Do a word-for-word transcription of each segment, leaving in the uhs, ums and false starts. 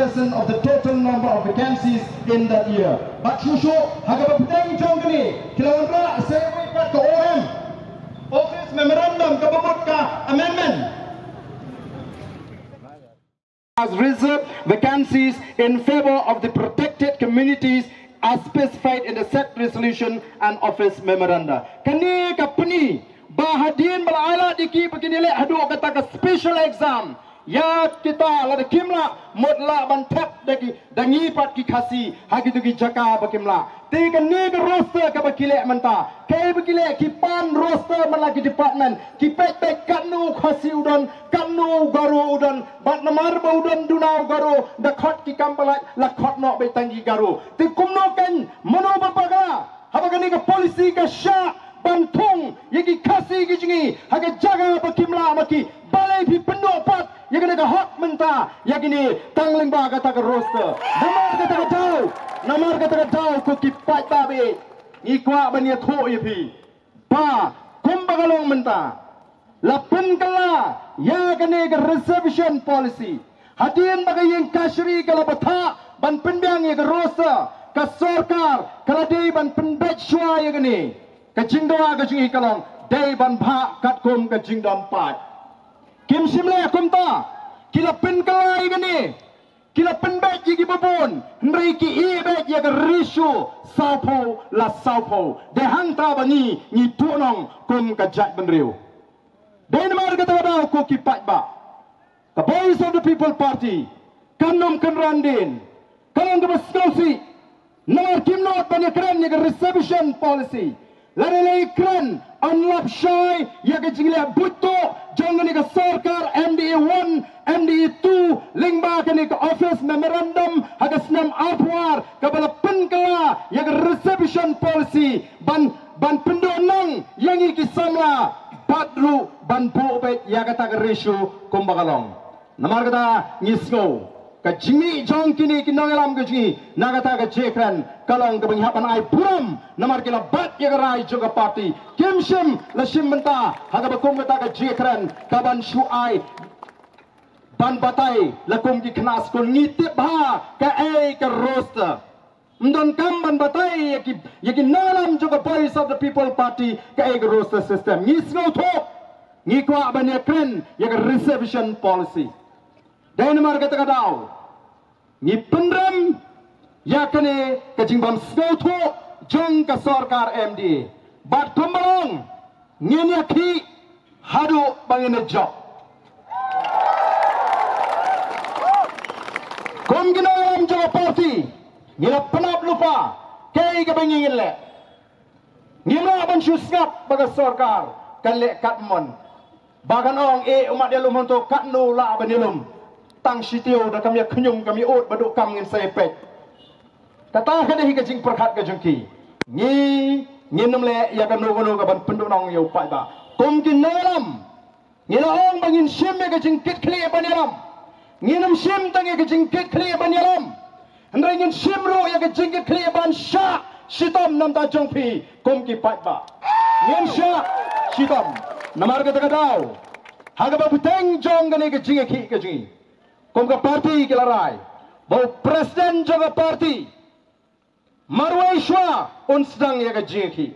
percent of the total number of vacancies in that year. Bad shuh shuh, ha kaba pdeng jong kane, ki la wanrah sa kawei pat ka O M, Office Memorandum, kaba mut ka amendment. As reserved vacancies in favor of the protected communities as specified in the said resolution and office memoranda. Kane ka pyni ba hadien ba la ai lad ïa ki ba kin ïaleh haduh kata ka special exam, ïa kita lada kim lah, mut lah ban thep da ki, da ngi pat ki Khasi ha kito ki jaka ba kim lah. Te kane ka roster kaba ki leh mynta, kaei ba ki leh? Ki pan roster man la ki department, ki peit beit katno u Khasi u don, katno u Garo u don, bad namar ba u don duna u Garo, da khot ki kam palat, la khot noh beit tang ki Garo. Te kumno kan, mano ba bakla, haba kane ka policy ka shah ban thung ïa ki Khasi ki jong ngi ha ka jaka ba kim lah ma ki? Balei phi pynduh pat ïa kane ka hok mynta ïa kine, tang lyngba kata ka roster? Namar kata ka daw, namar kata ka daw, ko ki paidbah, ngi kwah ban ïathuh ïa phi ba kumba ka long mynta, la pynkylla ïa kane ka reservation policy. Hadien ba ka ïing kashari ka la bthah ban pynbiang ïa ka roster, ka sorkar ka la dei ban pynbeit shuwa ïa kane. Ka jingdawa ka jong ngi ka long, dei ban bhah katkum ka jingdon paid. Kim shym leh kumta, ki la pynkylla ïa kane, ki la pynbeit ïa kiba bun, hynrei ki ïehbeit ïa ka ratio sawphew la sawphew. Dei hangta ba ngi, ngi tuh nong kum ka jaitbynriew. Dei namar kata ka daw, ko ki paidbah, ka Voice of the People Party kan ym kynran dien, ka long kaba sngewsih. Namar kim nud ban ïakren ïa ka reservation policy. Lada la ïakren, yn lap shai ïa ka jingleh buit tuh jong kane ka sorkar M D A one, M D A two, lyngba kane ka office memorandum ha ka snem arphew ar, kaba la pynkylla ïa ka reservation policy ban, ban pynduhnong ïa ngi ki samla, bad ruh ban buh beit ïa kata ka ratio kumba ka long. Namar kata ngi sngew ka jingmih jong kine ki nongïalam ka jong ngi na kata ka jingkren ka long kaba ngi hap ban ai burom, namar ki la bat ïa ka rai jong ka party. Kim shym la shim bynta ha kaba kum kata ka jingkren kaban shu ai ban batai la kum ki khynnah skul. Ngi tip bha kaei ka roster. Ym donkam ban batai ïa ki, ïa ki nongïalam jong ka Voice of the People Party kaei ka roster system. Ngi sngewthuh, ngi kwah ban ïakren ïa ka reservation policy. Dei namar kata ka daw ngi pynrem ïa kane ka jingbym sngewthuh jong ka sorkar M D A. Bad kumba long, ngin ïakhih haduh ba ngin ïa jop. Kum ki nongïalam jong ka party, ngi la pynap lypa kaei kaba ngi ngin leh. Ngim lah ban shu sngap ba ka sorkar kan leh katmon. Ba kan ong, eh, u mat ïalum hangto, katno lah ban ïalum. Tang shi taïew da kam ïa khñium kam ïa ud, ba duh kam ngin sa ïa peit. Kata ka dei hi ka jingpyrkhat ka jong ki. Ngi, ngin ym leh ïa kano kano kaban pynduhnong ïa u paidbah. Kum ki nongïalam, ngi la ong ba ngin shim ïa ka jingkitkhlieh ban ïalam. Ngin ym shim tang ïa ka jingkitkhlieh ban ïalam, hynrei ngin shim ruh ïa ka jingkitkhlieh ban shah shitom na bynta jong phi kum ki paidbah. Ngin shah shitom. Namar kata ka daw, ha kaba bteng jong kane ka jingïakhih ka jong ngi, kum ka party ki la rai ba u president jong ka party marwei shuwa un sdang ïa ka jingïakhih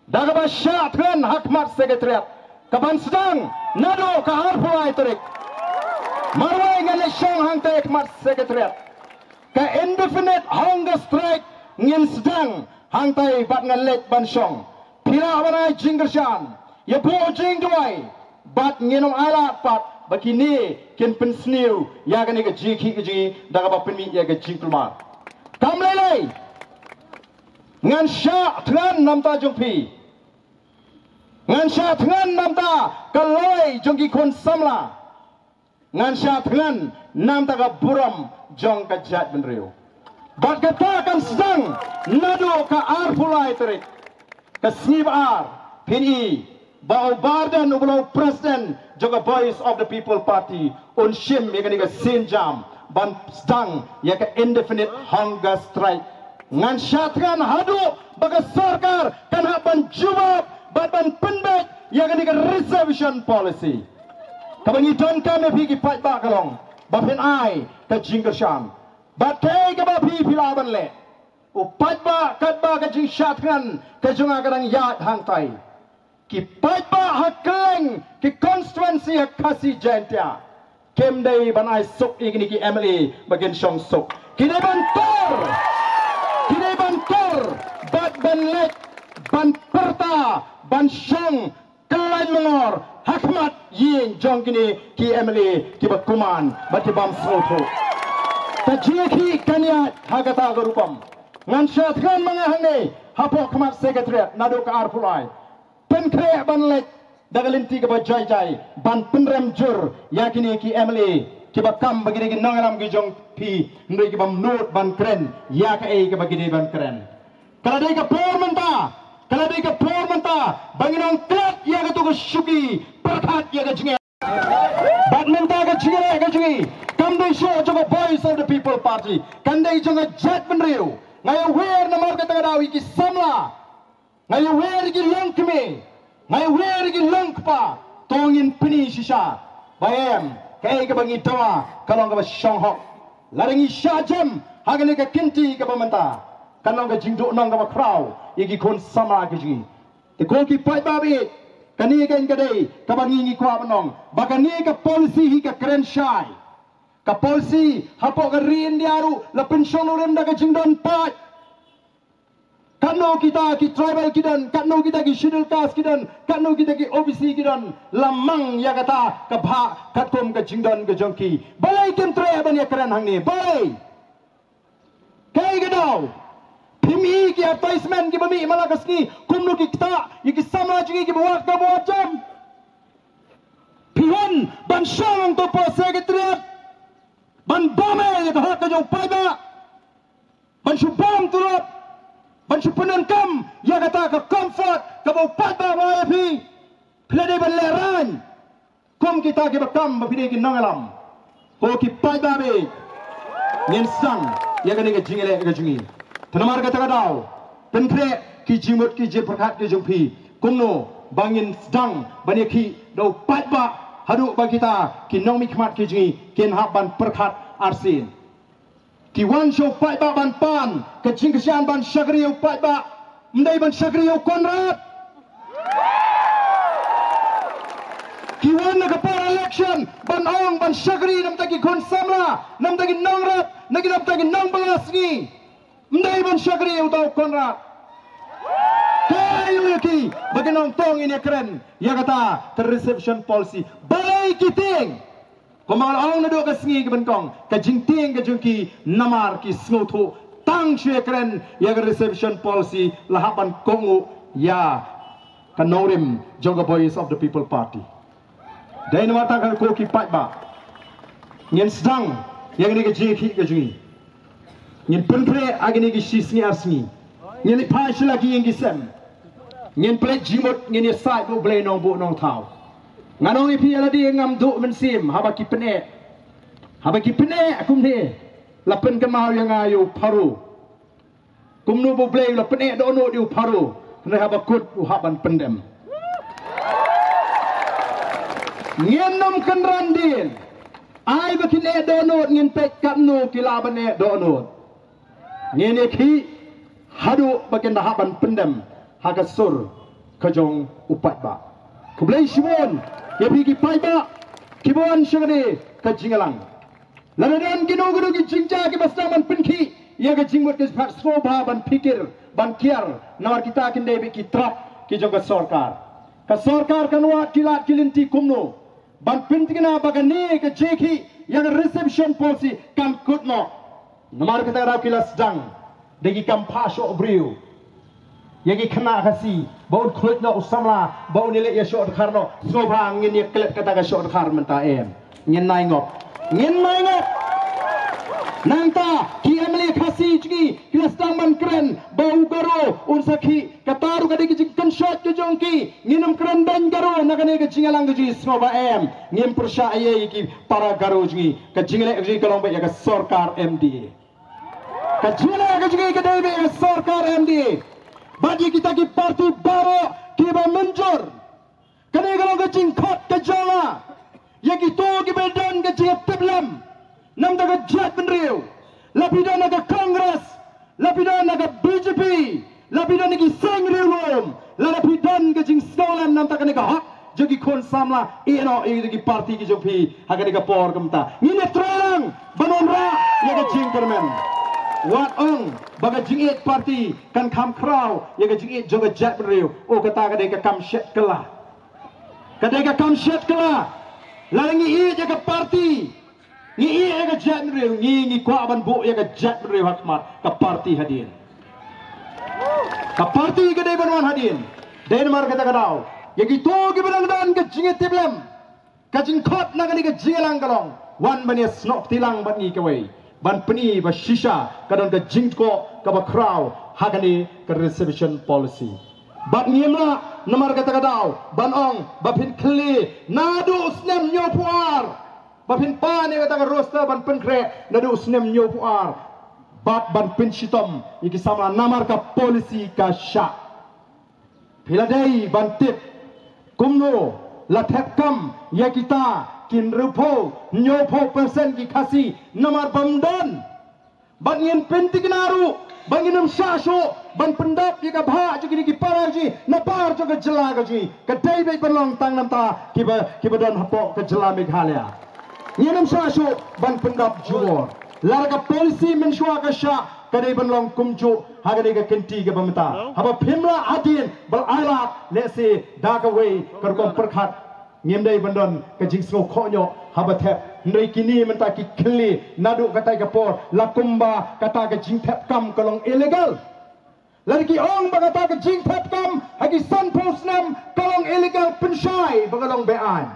da kaba shah thngan ha khmat secretariat, kaban sdang naduh ka arphew lai tarik. Marwei ngan leit shong hangtai ha khmat secretariat. Ka indefinite hunger strike ngin sdang hangtai bad ngan leit ban shong. Phi lah ban ai jingkyrshan, ïa buh jingduwai, bad ngin ym ailad pat ba kine kin pynsniew ïa kane ka jingïakhih ka jong ngi da kaba pynmih ïa ka jingkulmar. Kam lei lei, ngan shah thngan na bynta jong phi. Ngan shah thngan na bynta ka lawei jong ki khun samla. Ngan shah thngan na bynta ka burom jong ka jaitbynriew. Bad kata kan sdang naduh ka arphew lai tarik. Ka sngi ba ar, phin i ba u Bah Ardent uba long u president jong ka Voice of the People Party un shim ïa kane ka sienjam ban sdang ïa ka indefinite hunger strike. Ngan shah thngan haduh ba ka sorkar kan hap ban jubab bad ban pynbeit ïa kane ka reservation policy. Kaba ngi donkam ïa phi ki paidbah ka long ba phin ai ka jingkyrshan. Bad kaei kaba phi phi lah ban leh. U paidbah katba ka jingshah thngan ka jong nga ka dang ïaid hangtai. Ki paidbah ha kylleng ki constituency ha Khasi Jaintia kim dei ban ai suk ïa kine ki M L A ba kin shong suk. Ki dei ban tur. Ki dei ban tur. Bad ban leit ban pyrta ban shong kyllaiñ mangor ha khmat ïing jong kine ki M L A kiba kuman bad ki bym sngewthuh. Ka jingïakhih kan ïaid ha kata ka rukom. Ngan shah thngan ma nga hangne hapoh khmat Secretariat naduh ka arphew lai. Pynkhreh ban leit da ka lynti kaba jai jai ban pynrem jur ïa kine ki M L A kiba kam ba kine ki nongïalam ki jong phi, hynrei ki bym nud ban kren ïa kaei kaba ki dei ban kren. Ka la dei ka por mynta, ka la dei ka por mynta ba ngin ong klet ïa kato ka shuki pyrkhat ïa ka jingeh. Bad mynta ka jingeh ka jingeh kam dei shuh jong ka Voice of the People Party, kan dei jong ka jaitbynriew. Nga ïawer namar kata ka daw ïa ki samla, nga ïawer ïa ki longkmie, nga ïawer ïa ki longkpa. To ngin pyni shisha ba em kaei kaba ngi dawa ka long kaba shong hok. Lada ngi shah jem ha kane ka kynti kaba mynta, kan long ka jingduh nong kaba khraw ïa ki khun samla ki jong ngi. Te ko ki paidbah ba ïeit, kane ka dei kaba ngi ngi kwah ban ong ba kane ka policy hi ka kren shai. Ka policy hapoh ka ri India ruh la pynshong nongrim da ka jingdon paid. Katno kita ki tribal ki don, katno kita ki schedule caste ki don, katno kita ki O B C ki don, la mang ïa kata ka bhah katkum ka jingdon ka jong ki. Balei kim treh ban ïakren hangne? Balei? Kaei ka daw? Phim i ki advertisement kiba mih man la ka sngi kumno ki ktah ïa ki samla jong ngi kiba wad kam wad jam? Phi wan ban shong hangto ha Secretariat ban bam ïa ka hok ka jong u paidbah. Ban shu bam tulop, ban shu pyndonkam ïa kata ka comfort kaba u paidbah u ai ïa phi. Phi la dei ban lehraiñ kum kita kiba kam ba phi dei ki nongïalam. Ko ki paidbah ba ïeit, ngin sdang ïa kane ka jingïaleh ka jong ngi. Te namar kata ka daw, pynkhreh ki jingmut ki jingpyrkhat ki jong phi kumno ba ngin sdang ban ïakhih da u paidbah haduh ba kita ki nongmihkhmat ki jong ngi kin hap ban pyrkhat arsien. Ki wan sha u paidbah ban pan ka jingkyrshan ban shakri ïa u paidbah, ym dei ban shakri ïa u Conrad. Ki wan na ka por election ban ong ban shakri na bynta ki khun samla, na bynta ki nongrep, na ki na bynta ki nongbylla sngi. Ym dei ban shakri ïa uta u Conrad. Kaei ïa ki ba kin ong to ngin ïakren ïa kata ka reservation policy? Balei ki tieng? Kumba nga la ong naduh ka sngi ka ban kong, ka jingtieng ka jong ki namar ki sngewthuh tang shu ïakren ïa ka reservation policy la hap ban kohnguh ïa ka nongrim jong ka Voice of the People Party. Dei namar kata ko ki paidbah, ngin sdang ïa kane ka jingïakhih ka jong ngi. Ngin pynkhreh ha kine ki shi sngi ar sngi. Ngin ïa phai sha la ki ïing ki sem. Ngin pynleit jingmut, ngin ïasaid bad U Blei Nongbuh Nongthaw. Ngan ong ïa phi, ïa lade ngam duh mynsiem haba ki pyneh. Haba ki pyneh kumne, la pynkynmaw ïa nga ïa u Pharaoh. Kumno ba U Blei u la pyneh dohnud ïa u Pharaoh, hynrei haba kut u hap ban pyndem. Ngin ym kynran dien. Ai ba kin eh dohnud, ngin peit katno ki lah ban eh dohnud. Ngin ïakhih haduh ba kin da hap ban pyndem ha ka sur ka jong u paidbah. Khublei shibun ïa phi ki paidbah kiba wan sha kane ka jingïalang. Lada don kino kino ki jingjia kiba sdang ban pynkhih ïa ka jingmut ka jingpyrkhat, sngewbha ban phikir ban kiar, namar kita kin dei beit ki trap ki jong ka sorkar. Ka sorkar kan wad ki lad ki lynti kumno ban pynthikna ba kane ka jingïakhih ïa ka reservation policy kan kut noh. Namar kata ka daw ki la sdang da ki kam phah shoh briew ïa ki khynnah Khasi ba un khluit noh u samla, ba un ïaleh ïa shoh dkhar noh. Sngewbha ngin ïa klet kata ka shoh dkhar mynta em? Ngin nai ngop. Ngin nai ngop. Nangta ki M L A Khasi jong ngi ki la sdang ban kren ba u Garo un sa khih. Kata ruh ka dei ka jingkynshoh ka jong ki. Ngin ym kren beiñ Garo na kane ka jingïalang ka jong ngi, sngewbha em? Ngim pyrshah ei ei ïa ki para Garo jong ngi. Ka jingïaleh ka jong ngi ka long beit ïa ka sorkar M D A. Ka jingïaleh ka jong ngi ka dei beit ïa ka sorkar M D A. Bad ïa kita ki parti baroh kiba mynjur. Kane ka long ka jingkhot ka jong nga ïa kito kiba don ka jingïatiplem. Namar ka Lada phi don ka jingsngewlem namar kane ka hok jong ki khun samla, ïeh noh ïa ki parti ki jong phi ha kane ka por kumta. Ngin ïa trei lang ban wanrah ïa ka jingkyrmen. Wat ong ba ka jingïeit parti kan kham khraw ïa ka jingïeit jong ka jaitbynriew. O, kata ka dei ka kam shet kylla. Ka dei ka kam shet kylla. Lada ngi ïeit ïa ka parti, ngi ïeit ïa ka jaitbynriew, ngi, ngi kwah ban buh ïa ka jaitbynriew ha khmat ka parti hadien. Ka parti ka dei ban wan hadien. Dei namar kata ka daw, ïa kito kiba dang don ka jingïatiplem, ka jingkhot na kane ka jingïalang ka long, wan ban ïasnoh kti lang bad ngi kawei, ban pyni ba shisha ka don ka jingtkoh kaba khraw ha kane ka reservation policy. Bad ngim lah namar kata ka daw ban ong ba phin khlieh naduh u snem hynñiewphew ar, ba phin pan ïa kata ka roster ban pynkhreh naduh u snem hynñiewphew ar, bad ban pynshitom ïa ki samla namar ka policy ka shah. Phi la dei ban tip kumno la thep kam ïa kita ki hynriewphew, hynñiewphew percent ki Khasi namar bym don. Bad ngin pynthikna ruh ba ngin ym shah shuh ban pyndap ïa ka bhah jong kine ki para jong ngi na bar jong ka jylla ka jong ngi. Ka dei beit ban long tang namar kiba, kiba don hapoh ka jylla Meghalaya. Ngin ym shah shuh ban pyndap jubor. Lada ka policy mynshuwa ka shah, ka dei ban long kumjuh ha kane ka kynti kaba mynta. Haba phim lah hadien ba la ailad, lehse da kawei ka rukom pyrkhat ngim dei ban don ka jingsngewkhohñiuh haba thep. Hynrei kine mynta ki khlieh naduh katei ka por, la kumba kata ka jingthep kam ka long illegal. Lada ki ong ba kata ka jingthep kam ha ki sanphew snem ka long illegal, pynshai ba ka long be-aiñ.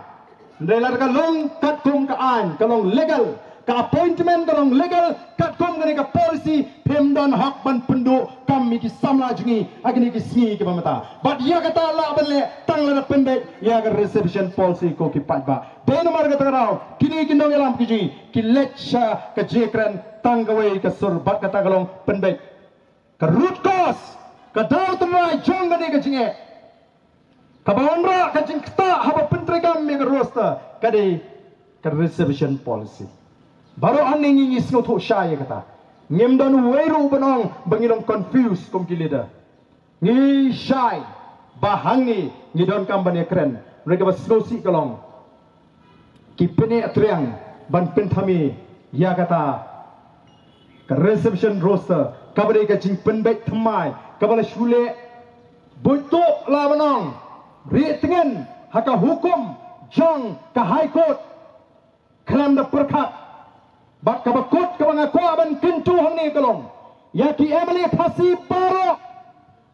Hynrei lada ka long katkum ka aiñ, ka long legal, ka appointment ka long legal, katkum kane ka policy, phim don hok ban pynduh kam ïa ki samla jong ngi ha kine ki sngi kiba mynta. Bad ïa kata lah ban leh tang lada pynbeit ïa ka reservation policy, ko ki paidbah. Dei namar kata ka daw kine ki nongïalam ki jong ngi ki leit sha ka jingkren tang kawei ka sur, bad kata ka long pynbeit. Ka root cause, ka daw tynrai jong kane ka jingeh, kaba wanrah ka jingktah haba pyntreikam ïa ka roster, ka dei ka reservation policy. Baroh hangne ngi, ngi sngewthuh shai ïa kata. Ngim don uwei ruh ban ong ba ngi long confused kum ki leader. Ngi shai ba hangne ngi donkam ban ïakren. Hynrei kaba sngewsih ka long, ki pynïaid triang ban pynthame ïa kata ka reservation roster, kaba dei ka jingpynbeit thymmai kaba la shu leh, buit tuh lah ban ong, rieh tngen ha ka hukum jong ka High Court. Khlem da pyrkhat. Bad kaba kut kaba nga kwah ban kyntu hangne ka long, ïa ki M L A Khasi baroh,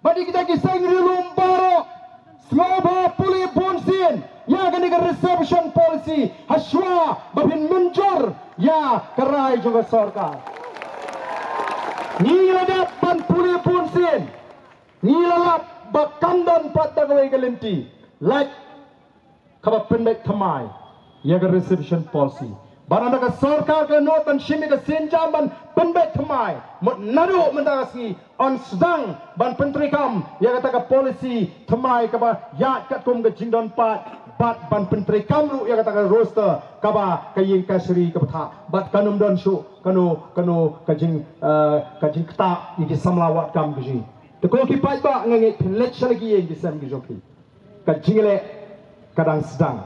bad ïa kita ki seng riewlum baroh, sngewbha pule bunsien ïa kane ka reservation policy hashwa ba phin mynjur ïa ka rai jong ka sorkar. Ngi la dep ban pule bunsien. Ngi la lap ba kam don pat da kawei ka lynti lait kaba pynbeit thymmai ïa ka reservation policy. Bad haba ka sorkar ka nud ban shim ïa ka sienjam ban pynbeit thymmai, mut naduh mynta ka sngi yn sdang ban pyntreikam ïa kata ka policy thymmai kaba ïaid katkum ka jingdon paid, bad ban pyntreikam ruh ïa kata ka roster kaba ka ïing kashari ka bthah, bad kan ym don shuh kano kano ka jing, eh, ka jingktah ïa ki samla wad kam ka jong ngi. Te ko ki paidbah, nga ngeit phin leit sha la ki ïing ki sem ki jong phi. Ka jingleh ka dang sdang.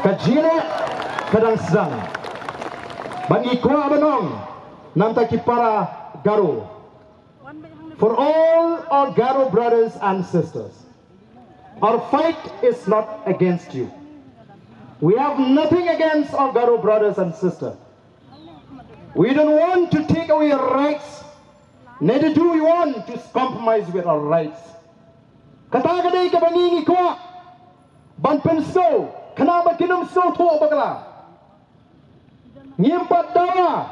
Ka jingleh ka dang sdang. Bad ngi kwah ban ong na bynta ki para Garo, for all our Garo brothers and sisters, our fight is not against you. We have nothing against our Garo brothers and sisters. We don't want to take away your rights, neither do we want to compromise with our rights. Kata ka dei kaba ngi, ngi kwah ban pynsngew, khnang ba kin ym sngewthuh bakla. Ngim pat dawa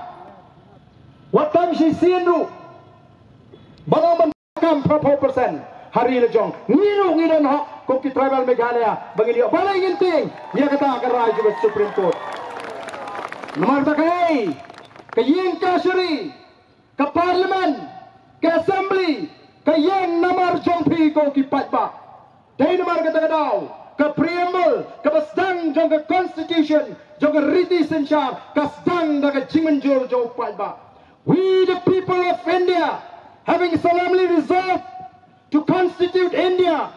wat tang shisien ruh ban ong ban kam phraphew percent ha ri la jong. Ngi ruh ngi don hok kum ki tribal Meghalaya ba ngin ïoh, balei ngin tieng ïa kata ka rai jong ka Supreme Court? Namar kata kaei, ka ïing kashari, ka Parliament, ka Assembly, ka ïeng namar jong phi, ko ki paidbah. Dei namar kata ka daw ka preamble kaba sdang jong ka Constitution, jong ka riti synshar, ka sdang da ka jingmynjur jong u paidbah. We, the people of India, having solemnly resolved Constitute India.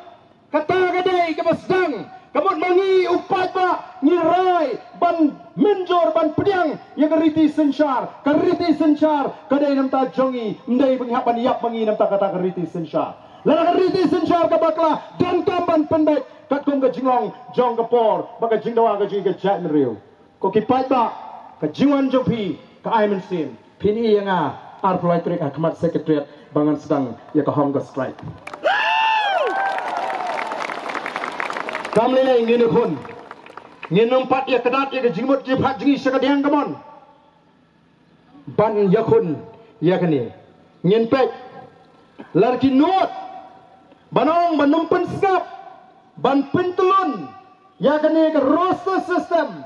Kata ka dei kaba sdang. Ka mut ma ngi u paidbah ngi rai ban mynjur ban pdiang ïa ka riti synshar. Ka riti synshar ka dei namta jong ngi, ym dei ba ngi hap ban ïap ma ngi namta kata ka riti synshar. Lada ka riti synshar ka bakla, donkam ban pynbeit katkum ka jinglong jong ka por bad ka jingdawa ka jong ngi ka jaitbynriew. Ko ki paidbah, ka jingwan jong phi ka ai mynsiem. Phin ïohi ïa nga arphew lai tarik ha khmat Secretariat ba ngan sdang ïa ka hunger strike. Kam lei lei ngin ïakhun. Ngin ym pat ïa kdat ïa ka jingmut jingpyrkhat jong ngi sha ka diang kamon. Ban ïakhun ïa kane. Ngin peit lada ki nud ban ong ban ym pynsngap, ban pyntlun ïa kane ka roster system.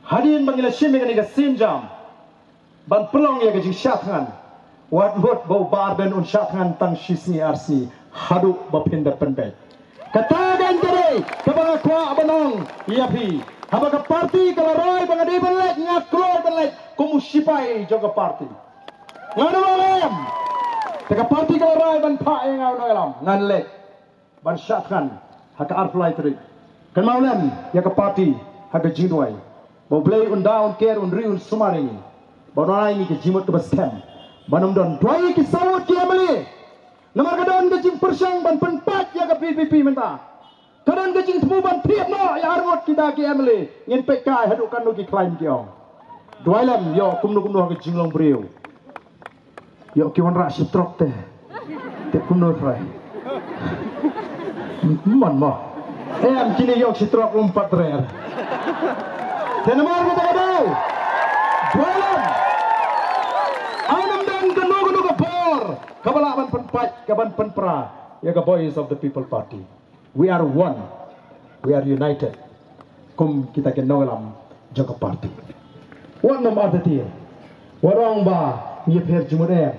Hadien ba ngi la shim ïa kane ka sienjam ban pynlong ïa ka jingshah thngan, wat mut ba u Bah Ardent un shah thngan tang shi sngi ar sngi haduh ba phin da pynbeit. Kata ka dei kaba nga kwah ban ong ïa phi. Haba ka party ka la rai ba nga dei ban leit, nga kloi ban leit kum u sipai jong ka party. Nga dei ban leit. Te ka party ka la rai ban phah ïa nga u nongïalam, ngan leit ban shah thngan ha ka arphew lai tarik. Kynmaw lem ïa ka party ha ka jingduwai. Ba U Blei un da, un ker, un ri, un sumar ïa ngi. Ba un ai ngi ka jingmut kaba skhem. Ba ym don, duwai ïa ki saw ngut ki M L A. Namar ka don ka jingpyrshang ban pynpait ïa ka V P P mynta. Ka don ka jingthmu ban thied noh ïa arngut kita ki M L A. Ngin peit kai haduh katno ki khlaiñ ki ong. Duwai lem ïoh kumno kumno ha ka jinglong briew. Ïoh ki wanrah shi trok te. Te kumno trai. Mon mo. Em kine ïoh shi trok um pat rer. Te namar kata ka dei. Duwai lem. Ym don kano kano ka bor kaba lah ban pynpait, ka ban pynpra ïa ka Voice of the People Party. We are one. We are united. Kum kita ki nongïalam jong ka party. Wat nym artatien. Wat ong ba ngi pher jingmut, em.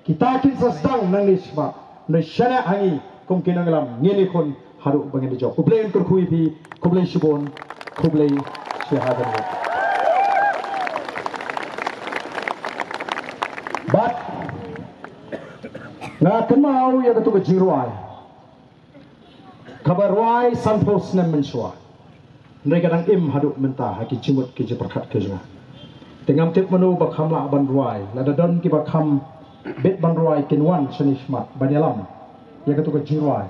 Kita kin sa sdang nangne shakhmat. Ngi shaniah ha ngi kum ki nongïalam, ngin ïakhun haduh ba ngin da jop. U Blei un kyrkhu ïa phi. Khublei shibun. Khublei shihajar nguh. Bad nga kynmaw ïa katu ka jingrwai kaba rwai sanphew snem mynshuwa. Hynrei ka dang im haduh mynta ha ki jingmut ki jingpyrkhat ki jong nga. Te ngam tip mano ba kham lah ban rwai. Lada don kiba kham bit ban rwai kin wan shane shakhmat ban ïalam ïa katu ka jingrwai.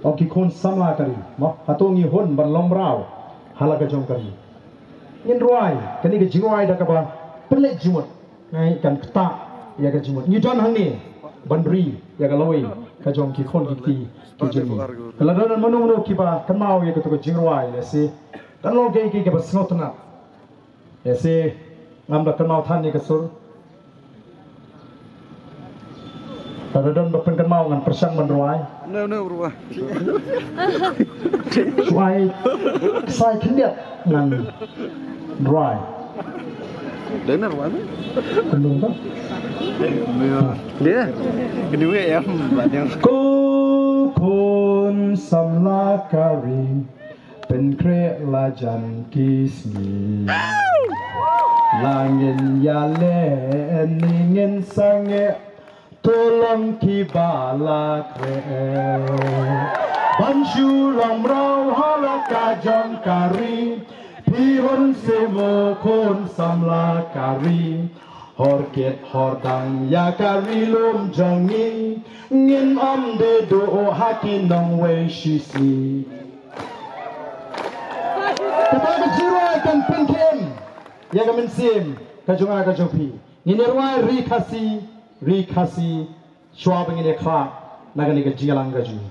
O ki khun samla ka ri, mo, hato ngi hun ban long mraw ha la ka jong ka ri? Ngin rwai kane ka jingrwai da kaba pynleit jingmut. Ngi kan ktah ïa ka jingmut. Ngi don hangne ban ri ïa ka lawei ka jong ki khun ki kti ki jong ngi. Lada don mano mano kiba kynmaw ïa katu ka jingrwai, lehse kan long kaei kaei kaba sngewtynnat. Lehse ngam da kynmaw than ïa ka sur. Lada don ba pynkynmaw ngan pyrshang ban rwai. No, no, rwai. Shuwa ai ksai khyndiat ngan rwai. Dei na rwai me? Kumno to? Dei. Kini wei em ba dang. Ko khun samla ka ri, pynkhreh la jan ki sngi. La ngin ïaleh ne ngin sangeh, to long kiba la khreh ban shu long mraw ha la ka jong ka ri. Phi hun seh mo khun samla ka ri, hor kit hor dang ïa ka ri lum jong ngi. Ngin ym dei duh ha ki nongwei shisngi. Kata ka jingrwai kan pynkhih ïa ka mynsiem ka jong nga ka jong phi. Ngin ïa rwai Ri Khasi, Ri Khasi, shuwa ba ngin ïa khlad na kane ka jingïalang ka jong ngi.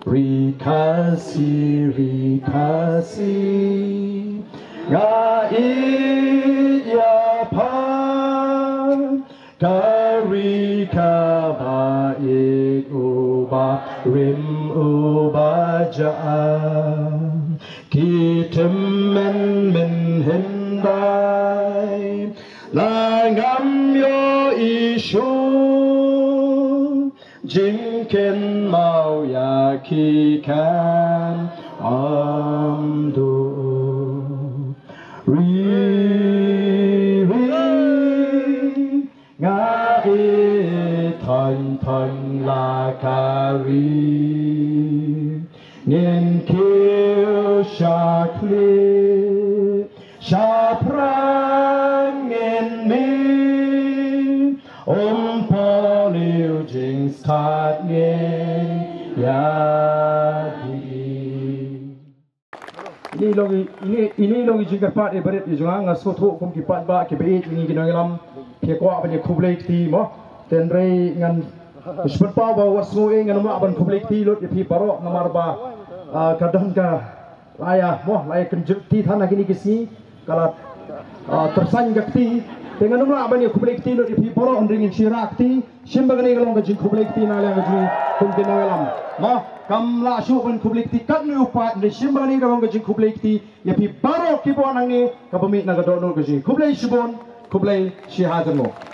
Ri Khasi, Ri Khasi, nga ïeit ïa pha, ka ri kaba ïeit, uba rim uba jah, ki tymmen mynhyndai, la ngam ïohi shuh, jingkynmaw ïa ki kan ym duh. Ri, ri, nga ïeit thaiñ thaiñ. La ka ri ngin kiew sha khlieh shaphrang ngin mih, um paliu jingstad ngin ïa dih. Ini long i, ini, ini long i jingkyrpad i barit i jong nga. Nga sngewthuh kum ki paidbah ki ba ïeit ngi ki nongïalam, phi kwah ban ïa khublei kti mo. Hynrei ngan shu pynpaw ba wat sngew ïeit, ngan ym lah ban khublei kti lut ïa phi baroh namar ba, ah, ka don ka la ïa mo, la ïa kynjut kti than ha kine ki sngi, ka la, ah, tyrsan ka kti. Te ngan ym lah ban ïa khublei kti lut ïa phi baroh, hynrei ngin shu rah kti. Shim ba kane ka long ka jingkhublei kti na liang ka jong ngi kum ki nongïalam. Mo, kam lah shuh ban khublei kti katno u paid, hynrei shim ba kane ka long ka jingkhublei kti ïa phi baroh ki ba wan hangne, ka ba mih na ka dohnud ka jong ngi. Khublei shibun, khublei shihajar nguh.